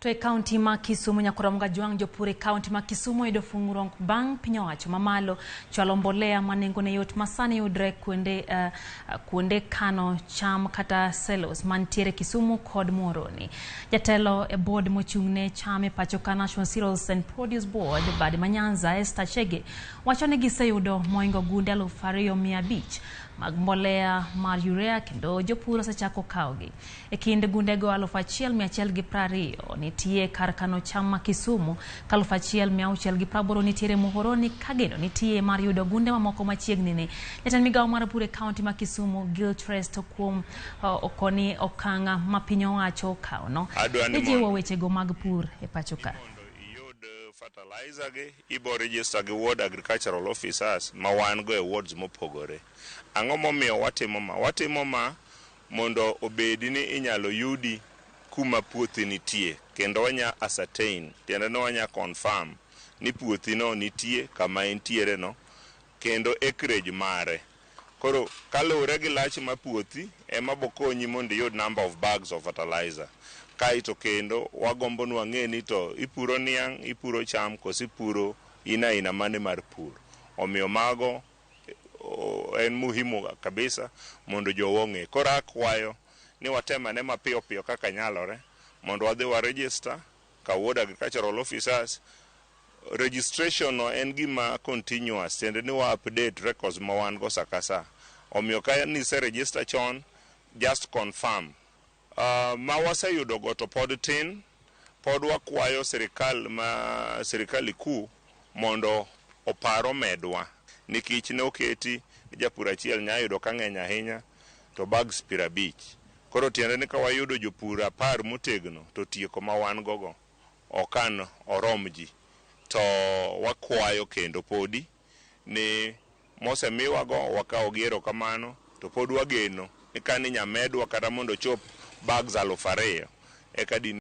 To e kaunti ma Kisumu, Nyakoromo Gajwang', jopur e kaunti ma Kisumu oyudo fung'ruok bang' piny owacho mamalo chwalo mbolea ma nengone yot ma sani yudre kuonde kano cham kata silos mantiere Kisumu kod Muhoroni. Jatelo e board mochung' ne cham e pacho ka National Cereals and Produce Board bad ma Nyanza Esther Chege wacho ni giseyudo moingo gunde 2,500 mag mbolea mar urea kendo jopur osechako kawogi. E kind gundego 1,120 nitie kar kano cham ma Kisumu, ka 1,680 nitiere Muhoroni ka geno nitie mar yudo gunde mamoko machiegni ni. Jatend migawo mar pur e kaunti ma Kisumu Gilchrist kuom okoni okang' ma piny owacho okawono Adwa ni e jiwo mondo wechego mag pur e pacho ka. Mondo iyud fertilizer gi, ibo register gi ward agricultural officers ma wan go e wards mopogore. Ang'o momiyo watimo ma? Watimo ma mondo obedi ni inyalo yudi kuma puothi nitie kendo wanya ascertain, tiende ni wanya confirm ni puothi no nitie kama entiere no kendo acreage mare. Koro kaluwore gi lach ma puothi ema bokonyi mondo iyud number of bags of fertilizer. Kaeto kendo wagombo ni wang'e ni to ipuro niang', ipuro cham koso ipuro in aina mane mar pur. Omiyo mago en muhimu kabisa mondo jowa ong'e. Koro akwayo ni watem ane mapiyo piyo kaka nyalore mondo wadhi wa register ka ward agricultural officers. Registration no en gima continuous, tiende ni wa update records ma wan go sa ka sa. Omiyo ka nise register chon, just confirm. Ma waseyudo go to pod tin, pod wakwayo sirikal ma sirikal kuu mondo opar omedwa nikech ne oketi ni japur achiel nya yudo ka ng'eny ahinya to bags 50. Koro tiende ni ka wayudo jopur 10 motegno to tieko ma wan go go ok an orom ji. To wakwayo kendo podi ni mosemiwago wakawo gi erokamano to pod wageno ni ka ninya medwa kata mondo ochop bags 2,000 eka din.